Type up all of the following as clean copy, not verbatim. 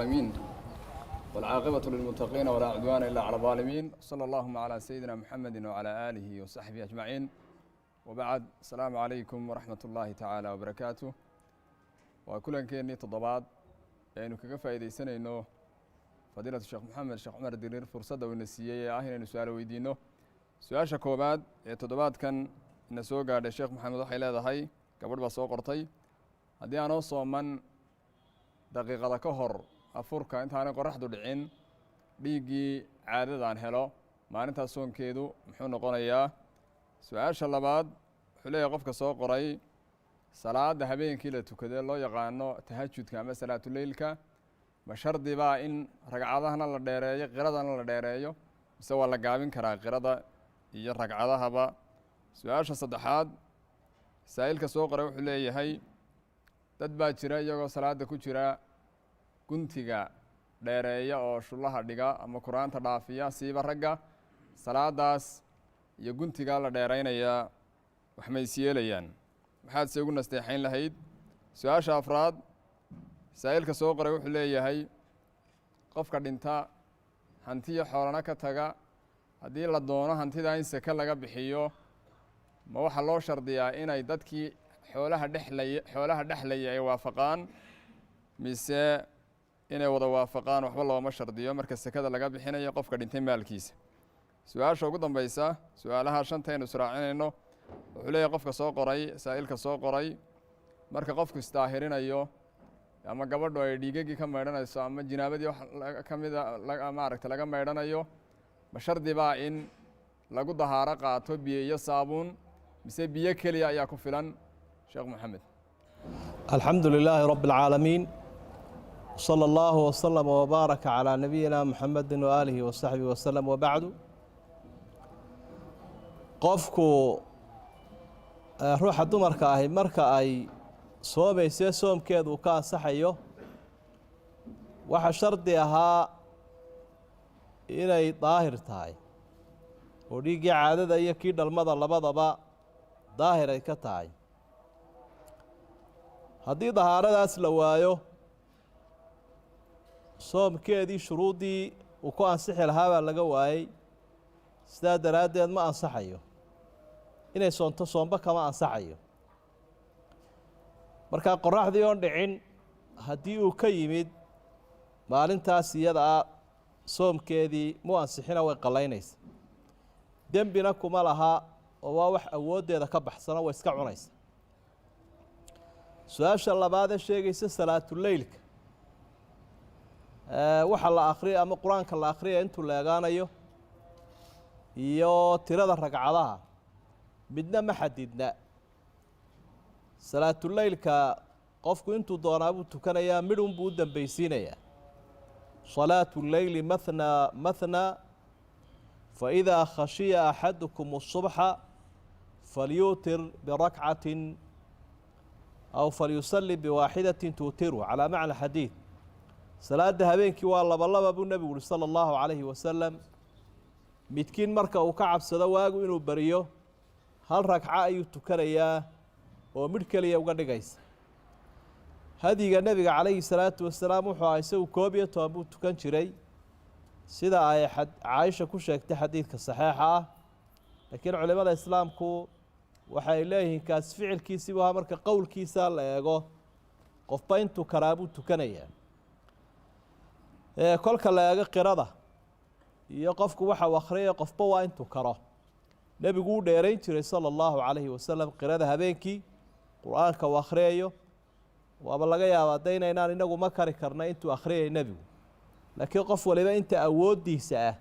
العالمين، والعاقبة للمتقين، ولا عدوان إلا على الظالمين، صلى اللهم على سيدنا محمد وعلى آله وصحبه أجمعين، وبعد، السلام عليكم ورحمة الله تعالى وبركاته. Waa kulankeenii toddobaad ee aynu kaga faa'iidaysanayno fadiilatu Sheekh Maxamed Sheekh Cumar Diriir fursadda uu ina siiyey ee ah inaynu su-aalo weydiinno. Su-aasha koowaad ee toddobaadkan ina soo gaadhay, Sheekh Maxamed, waxay leedahay, gabadh baa soo qortay: haddii aanoo sooman daqiiqada ka hor afurka, intaanay qoraxdu dhicin, dhiiggii caadadaan helo, maalintaas soonkeedu muxuu noqonayaa? Su-aasha labaad wuxuu leeyahay qofka soo qoray: salaadda habeenkii la tukadee loo yaqaano tahajudka ama salaatuleylka, ma shardi baa in ragcadahana la dheereeyo, qiradana la dheereeyo, mise waa la gaabin karaa qirada iyo ragcadahaba? Su-aasha saddexaad, saa'ilka soo qoray wuxuu leeyahay: dad baa jira iyagoo salaadda ku jira guntiga dheereeya oo shullaha dhiga ama qur-aanta dhaafiya, siiba ragga. Salaadaas iyo guntigaa la dheeraynayaa wax may is yeelayaan? Maxaad se ugu nasteexayn lahayd? Su-aasha afraad, saa'ilka soo qoray wuxuu leeyahay: qofka dhinta, hantiyo xoolana ka taga, haddii la doono hantidaa in seke laga bixiyo, ma waxaa loo shardiyaa inay dadkii xoolaha dhexlaya, xoolaha dhexlaya ay waafaqaan, mise inay wada waafaqaan waxba looma shardiyo marka sekada laga bixinayo qofka dhintay maalkiisa? Su-aasha ugu dambeysa, su-aalaha shantaynu israacinayno, wuxuu leeyahay qofka soo qoray, saa'ilka soo qoray: marka qofku isdaahirinayo ama gabadhu ay dhiigagii ka maydhanayso ama jinaabadii wax ka mida maaragta laga maydhanayo, ma shardi baa in lagu dahaaro qaato biyo iyo saabuun, mise biyo keliya ayaa ku filan, Sheekh Moxamed? الحمد لله رب العالمين، صلى الله وسلم وبارك على نبينا محمد وآله وصحبه وسلم، وبعد. Qofku, ruuxa dumarka ahi, marka ay soomaysee soomkeedu ka ansaxayo, waxaa shardi ahaa inay daahir tahay oo dhiiggii caadada iyo kii dhalmada labadaba daahir ay ka tahay. Haddii dahaaradaas la waayo, soomkeedii shuruuddii uu ku ansixi lahaa baa laga waayey. Sidaa daraaddeed ma ansaxayo inay soonto, soomba kama ansaxayo. Markaa qoraxdii oon dhicin haddii uu ka yimid maalintaas iyada ah, soomkeedii mu ansixina, way qallaynaysa. Dembina kuma laha oo waa wax awooddeeda ka baxsano, way iska cunaysa. Su-aasha labaadee sheegaysa salaatuleylka, waxa la akhriya ama qur-aanka la akhriyaya intuu leegaanayo iyo tirada ragcadaha, midna ma xadidna. Salaatuleylka qofku intuu doonaa buu tukanayaa, midhun buu u dambeysiinayaa. صلاة الليل مثنى مثنى، فإذا خشي أحدكم الصبح فليوتر بركعة أو فليصلي بواحدة توتره، على معنى الحديث. Salaada habeenkii waa laba laba buu nebigu uhi sala allahu calayhi wasalam. Midkiin marka uu ka cabsado waagu inuu beriyo, hal ragco ayuu tukanayaa oo midh keliya uga dhigaysa. Hadyiga nebiga calayhi salaatu wasalaam wuxuu ahaa isagu 11 buu tukan jiray, sida ay Caaisha ku sheegtay xadiidka saxiixa ah. Laakiin culimada islaamku waxay leeyihiin kaas ficilkiisiibu ahaa, marka qowlkiisa la eego qofba intuu karaa buu tukanayaa. Kolka la eego qirada iyo qofku waxa uu akhriyaya, qofba waa intuu karo. Nebigu u dheerayn jiray sala allahu calayhi wasalam qirada habeenkii, qur-aanka uu akhriyayo. Waaba laga yaabaa de inaynaan inagu ma kari karna intuu akhriyay nebigu, laakiin qof waliba inta awooddiisa ah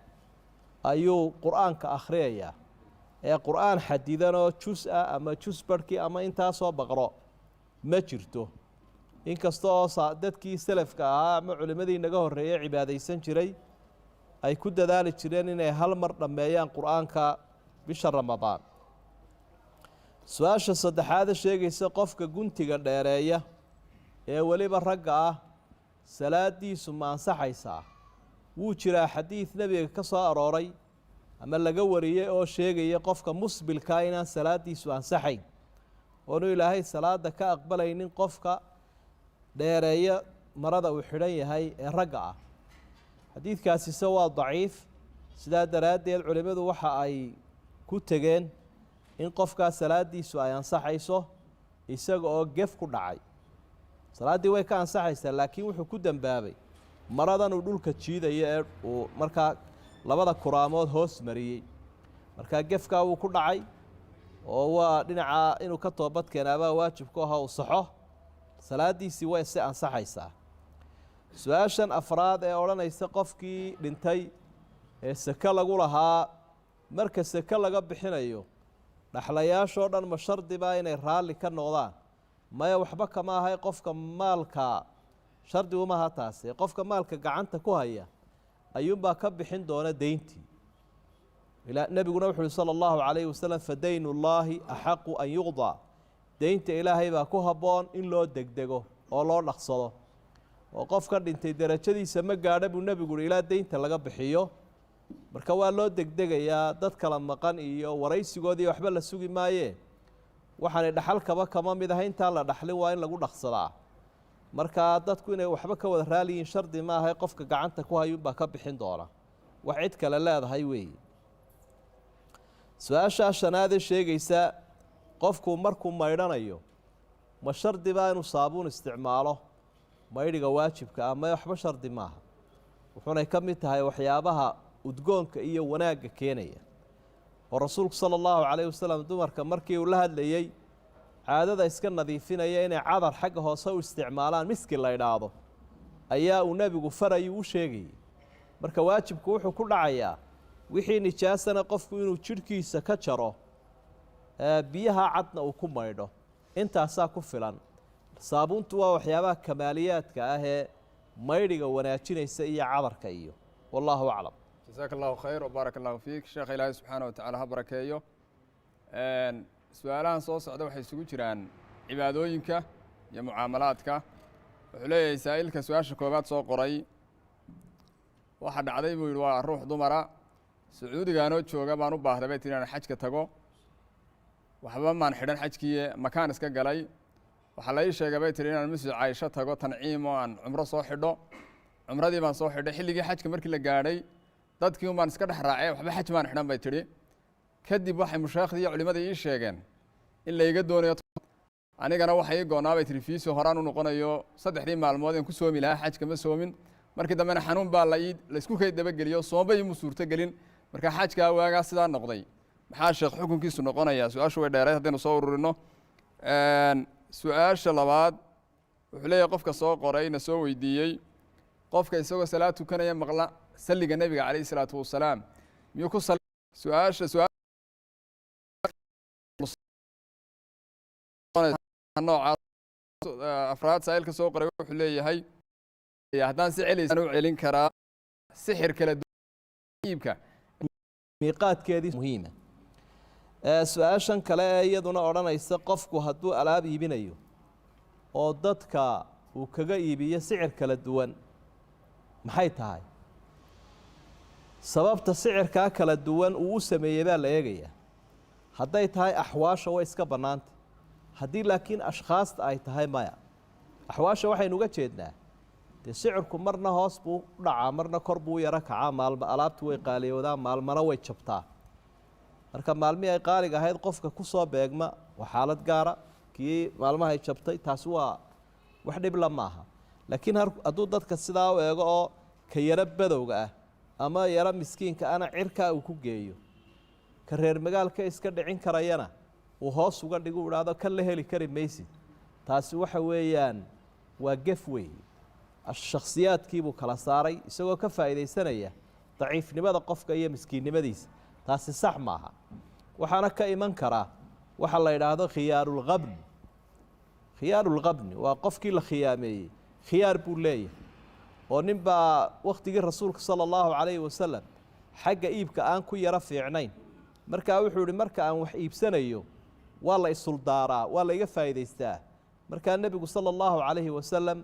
ayuu qur-aanka akhriyayaa. Ee qur-aan xadidan oo jus ah ama jus barhkii ama intaasoo baqro ma jirto, inkasta oo dadkii selafka ahaa ama culimmadii naga horreeyey cibaadaysan jiray ay ku dadaali jireen inay hal mar dhammeeyaan qur-aanka bisha Ramadaan. Su-aasha saddexaada sheegaysa qofka guntiga dheereeya ee weliba ragga ah, salaadiisu ma ansaxaysaa? Wuu jiraa xadiid nebiga ka soo arooray ama laga wariyey oo sheegaya qofka musbilkaa inaan salaadiisu ansaxayn, oonu Ilaahay salaada ka aqbalaynin qofka dheereeya. marada uu xidhan yahay ee ragga ah. Xadiidkaasise waa daciif. Sidaa daraaddeed culimmadu waxa ay ku tegeen in qofkaa salaadiisu ay ansaxayso isaga oo gef ku dhacay. Salaaddii way ka ansaxaysaa, laakiin wuxuu ku dembaabay maradan uu dhulka jiidayo ee uu markaa labada kuraamood hoos mariyey. Markaa gefkaa wuu ku dhacay oo waa dhinacaa inuu ka toobad keenaabaa waajib ku aha, uu saxo, salaaddiisii way si ansaxaysaa. Su-aashan afraad ee odhanaysa qofkii dhintay ee seke lagu lahaa, marka seke laga bixinayo dhaxlayaashoo dhan ma shardi baa inay raalli ka noqdaan? Maya, waxba kama ahay. Qofka maalka shardi umaha taasi. Qofka maalka gacanta ku haya ayuunbaa ka bixin doona deyntii. Nebiguna wuxu uhi sala allahu calayhi wasalam: "Fadaynu llaahi axaqu an yuqdaa." Deynta Ilaahay baa ku habboon in loo degdego oo loo dhaqsado, oo qofka dhintay derajadiisa ma gaadha buu nebigu uhi ilaa deynta laga bixiyo. Marka waa loo degdegayaa. Dad kala maqan iyo waraysigoodii waxba la sugi maayee, waxaanay dhaxalkaba kama mid aha. Intaan la dhaxlin waa in lagu dhaqsadaa. Markaa dadku inay waxba ka wada raaliyiin shardi ma ahay. Qofka gacanta ku hayuunbaa ka bixin doona, wax cid kale leedahay weeye. Su-aashaa shanaadee sheegaysa qofku markuu maydhanayo ma shardi baa inuu saabuun isticmaalo maydhiga waajibka ah? Ma waxba shardi maaha. Wuxuunay ka mid tahay waxyaabaha udgoonka iyo wanaagga keenaya, oo rasuulku sala allahu calayhi wasalam dumarka markii uu la hadlayey caadada iska nadiifinaya inay cadar xagga hoose u isticmaalaan, miski la idhaahdo, ayaa uu nebigu farayuu u sheegayey. Marka waajibku wuxuu ku dhacayaa wixii nijaasana qofku inuu jidhkiisa ka jaro, biyaha cadna uu ku maydho, intaasaa ku filan. Saabuuntu waa waxyaabaha kamaaliyaadka ah ee maydhiga wanaajinaysa iyo cadarka iyo wallaahu aclam. Jasaaka allahu khayr wbaarak allahu fiik, sheekha. Ilaahay subxaana wa tacala ha barakeeyo. Su-aalahan soo socda waxay isugu jiraan cibaadooyinka iyo mucaamalaadka. Wuxuu leeyahay saa'ilka su-aasha koowaad soo qoray: waxa dhacday buu yidhi, waa ruux dumara, Sacuudigaanoo jooga baan u baahday bay tiri inaan xajka tago. Waxba maan xidhan xajkiiye, makaan iska galay. Waxaa la ii sheegay bay tiri inaan Masjid Caayisho tago, Tanciim, oo aan cumro soo xidho. Cumradii baan soo xidhay. Xilligii xajka markii la gaadhay, dadkii un baan iska dhex raacay, waxba xaj maan xidhan bay tidhi. Kadib waxay mushaakhdii iyo culimadii ii sheegeen in layga doonayo. Anigana waxay ii goonnaa bay tihi fiisi horaan u noqonayo. 3dii maalmood een ku soomi lahaa xajka ma soomin. Markii dambena xanuun baa la ii laysku kay dabageliyo, soomba imu suurtogelin. Marka xajkaa waagaa sidaa noqday, maxaa sheekh xukunkiisu noqonayaa? Su-aashu way dheerayd haddaynu soo ururino. Su-aasha labaad wuxuu leeyahay qofka soo qoray na soo weydiiyey: qofka isagoo salaad tukanaya maqla salliga nebiga calayhi isalaatu wasalaam, miyuu ku su-aasha noocaas? Afraad saa'ilka soo qoray wuxuu leeyahay: haddaan si celis u celin karaa sixir kala iibka? Miiqaadkeedii muhiima. Su-aashan kale ee iyaduna odhanaysa qofku hadduu alaab iibinayo oo dadka uu kaga iibiyo sicir kala duwan, maxay tahay sababta sicirkaa kala duwan uu u sameeyey baa la eegayaa. Hadday tahay axwaasha, way iska bannaantay. Haddii laakiin ashkhaasta ay tahay, maya. Axwaasha waxaynu uga jeednaa dee sicirku marna hoos buu u dhacaa, marna kor buu u yaro kacaa. Maalma alaabtu way qaaliyoodaa, maalmana way jabtaa. Marka maalmihii ay qaaliga ahayd qofka ku soo beegma waa xaalad gaara, kii maalmahay jabtay taasi waa wax dhibla maaha. Laakiin hadduu dadka sidaa u eego oo ka yaro badowga ah ama yaro miskiinka ana cirkaa uu ku geeyo, ka reer magaalka iska dhicin karayana uu hoos uga dhigu idhaahdo kan la heli kari maysid, taasi waxa weeyaan waa gef weeye. Shakhsiyaadkiibuu kala saaray isagoo ka faa'iidaysanaya daciifnimada qofka iyo miskiinnimadiisa. Taasi sax maaha. Waxaana ka iman karaa waxa la yidhaahdo khiyaarulkhabni. Khiyaarulkhabni waa qofkii la khiyaameeyey, khiyaar buu leeyahay. Oo nin baa wakhtigii rasuulka sala allahu calayhi wasalam xagga iibka aan ku yaro fiicnayn. Markaa wuxuu ihi: "Marka aan wax iibsanayo waa la isuldaaraa, waa la iga faa'iidaystaa." Markaa nebigu sala allahu calayhi wasalam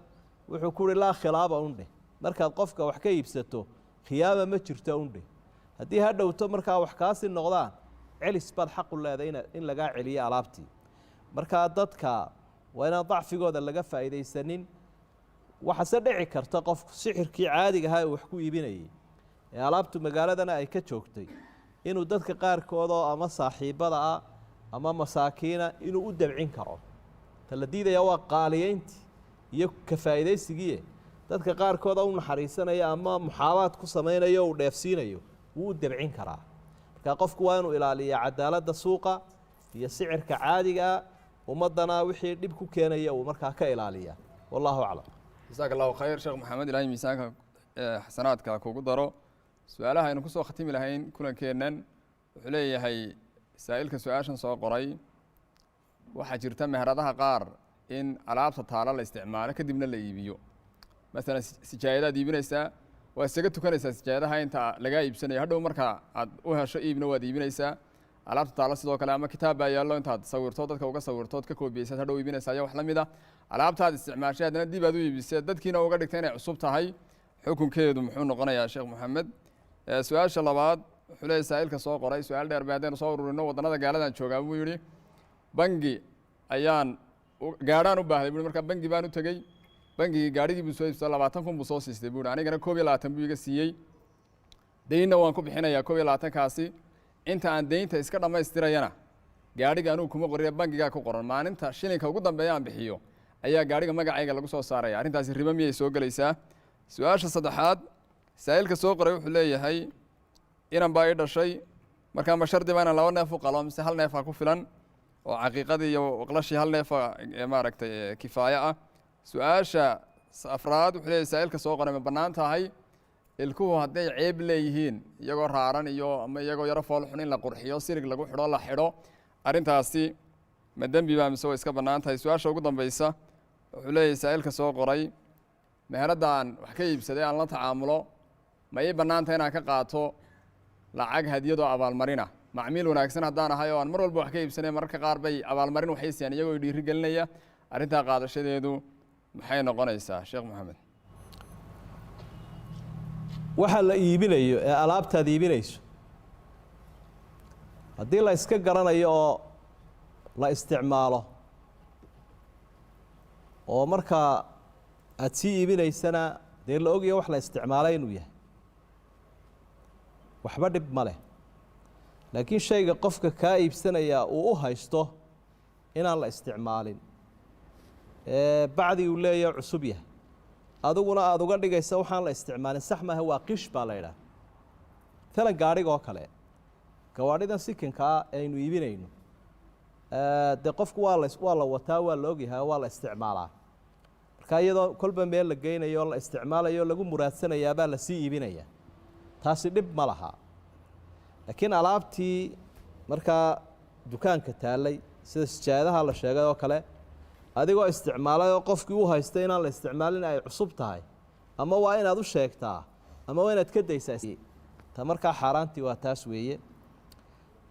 wuxuu ku uhi: "Laa khilaaba undheh. Markaad qofka wax ka iibsato, khiyaama ma jirto undheh. Haddii ha dhowto markaa wax kaasi noqdaan, celis baad xaqu leedahay in lagaa celiyo alaabtii." Markaa dadka waa inaan dacfigooda laga faa'iidaysanin. Waxaase dhici karta qofku sixirkii caadiga ahaa ee wax ku iibinayay ee alaabtu magaaladana ay ka joogtay inuu dadka qaarkoodoo ama saaxiibbada ah ama masaakiina inuu u dabcin karo. Ta la diidaya waa qaaliyeyntii iyo ka faa'iidaysigiie. Dadka qaarkooda u naxariisanaya ama muxaabaad ku samaynayo uu dheefsiinayo wuu u dabcin karaa. Marka qofku waa inuu ilaaliyaa cadaaladda suuqa iyo sicirka caadigaa, ummaddana wixii dhib ku keenaya uu markaa ka ilaaliya. Wallahu aclam. Jasaak Allahu khayr, Sheekh Maxamed. Ilaahay miisaanka xasanaadka kugu daro. Su-aalaha aynu kusoo khatimi lahayn kulankeennan wuxuu leeyahay saa'ilka su-aashan soo qoray: waxaa jirta meheradaha qaar in alaabta taalo la isticmaalo, kadibna la iibiyo. Masalan, sijaayadaad iibinaysaa, waa isaga tukanaysaa sijaayadaha inta lagaa iibsanayo. Hadhow marka aad u hesho iibna, waad iibinaysaa alaabta taalo. Sidoo kale, ama kitaab baa yaallo, intaad sawirto, dadka uga sawirto, ood ka koobiyeysaad, hadhow iibinaysaa iyo wax la mid ah. Alaabtaad isticmaashay haddana dib aad u iibisay, dadkiina uga dhigtay inay cusub tahay, xukunkeedu muxuu noqonayaa, Sheekh Maxamed? Su-aasha labaad wuxuu leeyahy saa'ilka soo qoray, su-aal dheer bay haddaynu soo ururino: waddannada gaaladan joogaa, buu yidhi, bangi ayaan gaadhaan u baahday, buu. Markaa bangi baan u tegey. Bangigii gaadhigii buu soo iibsaday, 20,000 buu soo siistay, buu yidhi. Anigana 21 buu iga siiyey, deynna waan ku bixinayaa 21-kaasi. Inta aan deynta iska dhammaystirayana gaadhiga anugu kuma qorina, bangigaa ku qoran. Maalinta shilinka ugu dambeeya aan bixiyo ayaa gaadhiga magacayga lagu soo saaraya. Arrintaasi ribo miyay soo gelaysaa? Su-aasha saddexaad, saa'ilka soo qoray wuxuu leeyahay: inan baa ii dhashay, markaa ma shardi baa inaan laba neef u qalo, mise hal neefaa ku filan oo caqiiqadii iyo waqlashii hal neefa maaragtay kifaayo ah? Su-aasha afraad wuxuu leeyahay saa'ilka soo qoray: ma bannaan tahay ilkuhu hadday ceeb leeyihiin, iyagoo raaran iyo ama iyagoo yaro fool xun, in la qurxiyo, silig lagu xidho, la xidho? Arrintaasi ma dembi baa mise way iska bannaan tahay? Su-aasha ugu dambaysa wuxuu leeyahay saa'ilka soo qoray: meheradaan wax ka iibsaday aan la tacaamulo, ma ii bannaan tahay inaan ka qaato lacag hadiyadoo abaalmarina? Macmiil wanaagsan haddaan ahay oo aan mar walba wax ka iibsanay, mararka qaar bay abaalmarin waxay siiyaan iyagoo i dhiiri gelinaya. Arrintaa qaadashadeedu maxay noqonaysaa, Sheekh Maxamed? Waxa la iibinayo ee alaabtaad iibinayso, haddii la iska garanayo oo la isticmaalo, oo markaa aada sii iibinaysana dee la ogaya wax la isticmaalay inuu yahay, waxba dhib ma leh. Laakiin shayga qofka kaa iibsanayaa uu u haysto inaan la isticmaalin ee bacdi uu leeyahay cusub yahay, adiguna aada uga dhigaysa waxaan la isticmaalin, sax maaha, waa qish baa la idhaha. Matalan, gaadhiga oo kale, gawaadhidan sikinkaa ee aynu iibinayno, dee qofku waa la wataa, waa la ogyahay, waa la isticmaalaa. Marka iyadoo kolba meel la geynayo o la isticmaalayo o lagu muraadsanayaabaa lasii iibinaya, taasi dhib ma laha. Laakiin alaabtii markaa dukaanka taallay, sida sijaayadaha la sheegay oo kale, adigoo isticmaalay oo qofkii u haystay inaan la isticmaalin ay cusub tahay, ama waa inaad u sheegtaa ama waa inaad ka daysaa. Ta markaa xaaraantii waa taas weeye.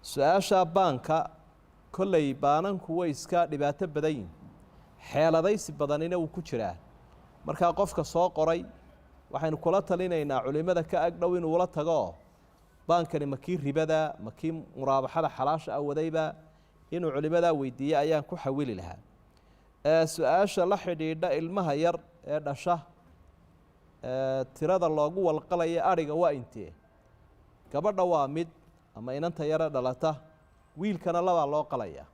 Su-aasha baanka, kolley baananku way iska dhibaato badan yihin, xeeladaysi badanina wuu ku jiraa. Markaa qofka soo qoray waxaynu kula talinaynaa culimada ka agdhow inuu la tago: baankani ma kii ribada, ma kii muraabaxada xalaasha ah wadayba? Inuu culimadaa weydiiye ayaan ku xawili lahaa. Su-aasha la xidhiidha ilmaha yar ee dhasha, tirada loogu walqalaya adhiga waa intee? Gabadha waa mid ama inanta yare dhalata, wiilkana labaa loo qalaya,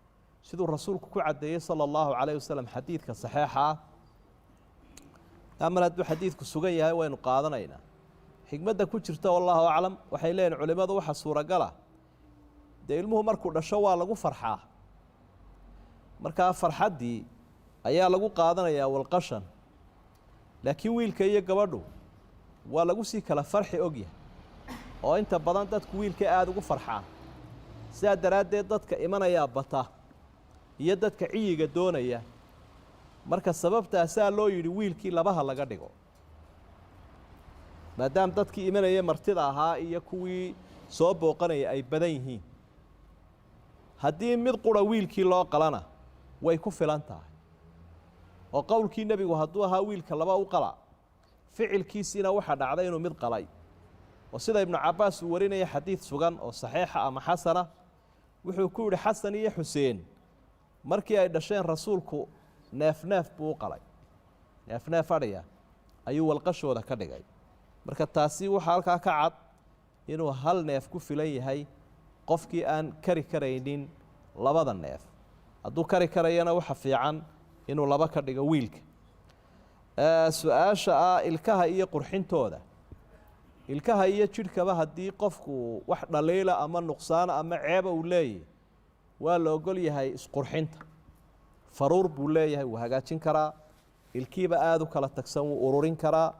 siduu rasuulku ku caddeeyey sala Allahu calayh wasalam xadiidka saxeexa ah. Mar hadduu xadiidku sugan yahay, waynu qaadanaynaa. Xikmadda ku jirta, wallahu aclam, waxay leeyihin culimmadu, waxa suuragala dee ilmuhu markuu dhasho waa lagu farxaa, markaa farxaddii ayaa lagu qaadanayaa walqashan. Laakiin wiilka iyo gabadhu waa lagu sii kala farxi ogyahay, oo inta badan dadku wiilka aada ugu farxaan. Sidaa daraaddeed dadka imanayaa bata iyo dadka ciyiga doonaya. Marka sababtaasaa loo yidhi wiilkii labaha laga dhigo, maadaama dadkii imanaya martida ahaa iyo kuwii soo booqanaya ay badan yihiin. Haddii mid qura wiilkii loo qalana, way ku filan tahay, oo qowlkii nebigu hadduu ahaa wiilka laba u qala, ficilkiisiina waxaa dhacday inuu mid qalay. Oo sida Ibnu Cabbaas uu warinaya xadiid sugan oo saxiixa ama xasana, wuxuu ku yidhi Xasan iyo Xuseen markii ay dhasheen, rasuulku neef neef buu u qalay, neef neef adhiya. Ayuu walqashooda ka dhigay. Marka taasi waxaa halkaa ka cad inuu hal neef ku filan yahay qofkii aan kari karaynin labada neef. Hadduu kari karayana, waxa fiican inuu laba ka dhigo wiilka. Su-aasha ah ilkaha iyo qurxintooda, ilkaha iyo jidhkaba, haddii qofku wax dhaliila ama nuqsaana ama ceeba uu leeyahy, waa la ogol yahay isqurxinta. Faruur buu leeyahay, wuu hagaajin karaa. Ilkiiba aada u kala tagsan, wuu ururin karaa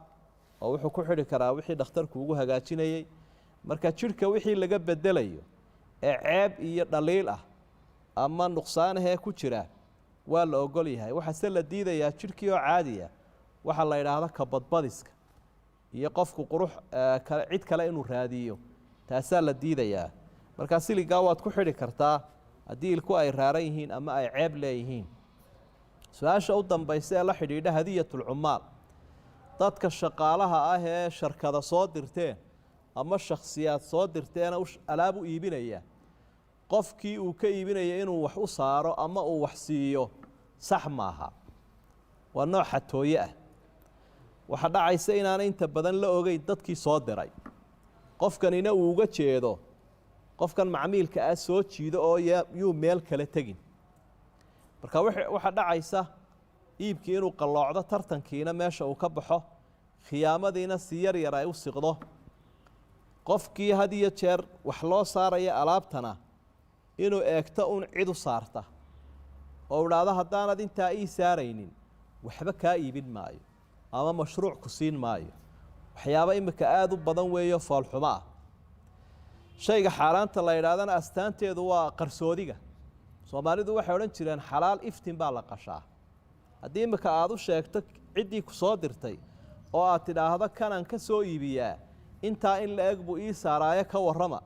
oo wuxuu ku xidhi karaa wixii dhakhtarku ugu hagaajinayey. Marka jidhka wixii laga bedelayo ee ceeb iyo dhaliil ah ama nuqsaanahee ku jira waa la ogol yahay. Waxaase la diidayaa jidhkii oo caadiya waxaa la yidhaahda kabadbadiska iyo qofku qurux cid kale inuu raadiyo, taasaa la diidayaa. Markaa siligaa waad ku xidhi kartaa haddii ilku ay raaran yihiin ama ay ceeb leeyihiin. Su-aasha u dambaysa ee la xidhiidha hadiyatulcumaal, dadka shaqaalaha ah ee sharkada soo dirteen ama shakhsiyaad soo dirteena alaab u iibinaya, qofkii uu ka iibinaya inuu wax u saaro ama uu wax siiyo sax maaha, waa nooc xatooye ah. Waxaa dhacaysa inaanay inta badan la ogeyn dadkii soo diray, qofkanina uu uga jeedo qofkan macmiilka ah soo jiido oo yuu meel kale tegin. Marka waxaa dhacaysa iibkii inuu qalloocdo, tartankiina meesha uu ka baxo, khiyaamadiina si yar yar ay u siqdo. Qofkii had iyo jeer wax loo saaraya alaabtana inuu eegto un cid u saarta oo idhaahdo, "Haddaanad intaa ii saaraynin, waxba kaa iibin maayo ama mashruuc ku siin maayo." Waxyaabo imika aada u badan weeyo, foolxumo ah. Shayga xaaraanta la yidhahdana astaanteedu waa qarsoodiga. Soomaalidu waxay odhan jireen, "Xalaal iftin baa la qashaa." Haddii imika aada u sheegto ciddii ku soo dirtay oo aad tidhaahdo, "Kanaan ka soo iibiyaa, intaa in la eg buu ii saaraayo, ka warrama?"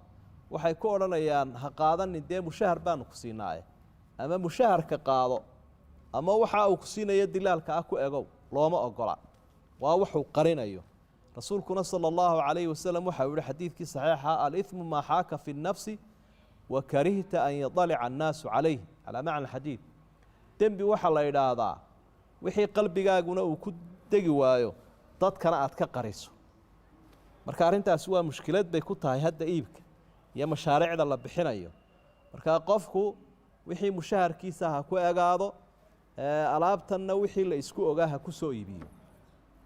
waxay ku odhanayaan, "Ha qaadanin, dee mushahar baanu ku siinaaye. Ama mushaharka qaado ama waxa uu ku siinayo dilaalka ah ku egow." Looma ogola, waa waxuu qarinayo. Rasuulkuna sala allahu calayhi wasalam waxa uu yihi xadiidkii saxiixa: "الإثم ما حاك في النفس وكرهت أن يطلع الناس عليه." Calaa macna xadiid, dembi waxaa la idhaahdaa wixii qalbigaaguna uu ku degi waayo, dadkana aad ka qariso. Marka arrintaasi waa mushkilad bay ku tahay hadda iibka iyo mashaariicda la bixinayo. Marka qofku wixii mushaharkiisa ha ku egaado, alaabtanna wixii la isku ogaa ha ku soo iibiyo,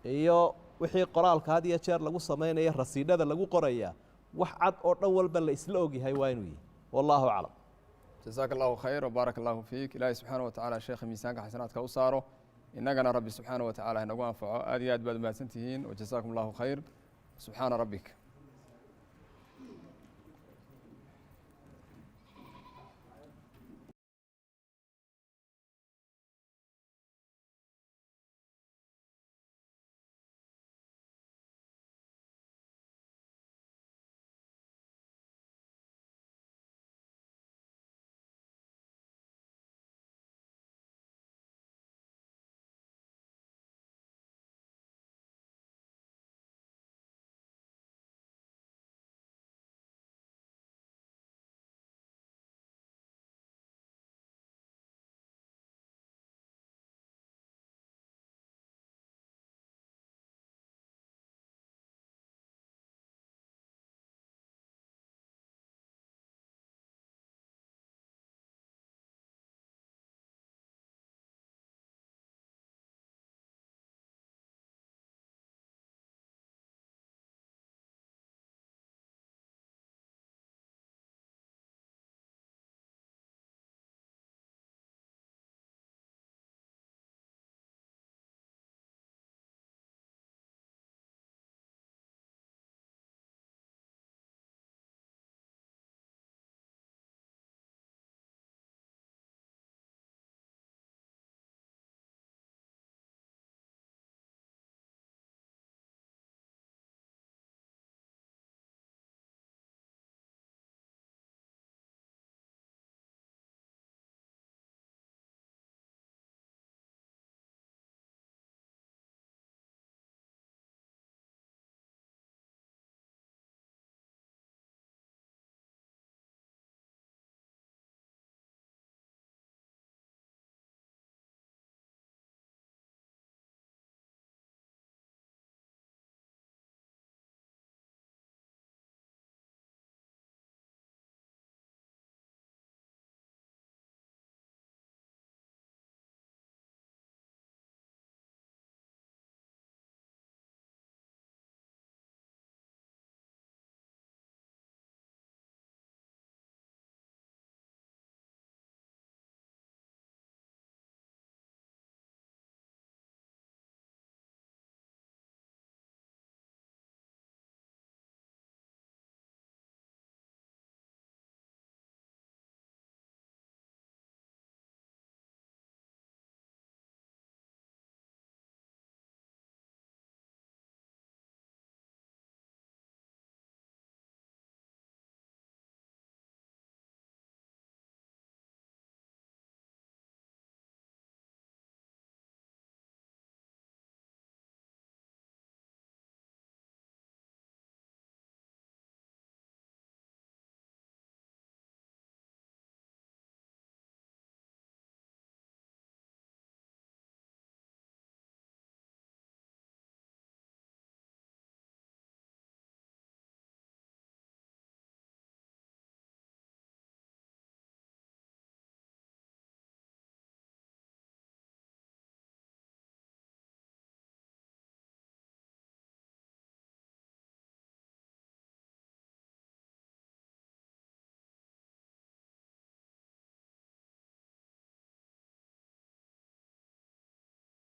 iyo wixii qoraalka had iyo jeer lagu samaynayo, rasiidhada lagu qorayaa, wax cad oo dhan walba la isla ogyahay waa inuu yihi. Wallahu aclam. Jasaaka allahu khayr wbaarak allahu fiik. Ilaahay subxaana wa tacaala sheekha miisaanka xasanaadka u saaro, innagana Rabbi subxaana wa tacala inagu anfaco. Aad iyo aad baad umahadsan tihiin, wajasaakum allahu khayr. Subxaana rabbik.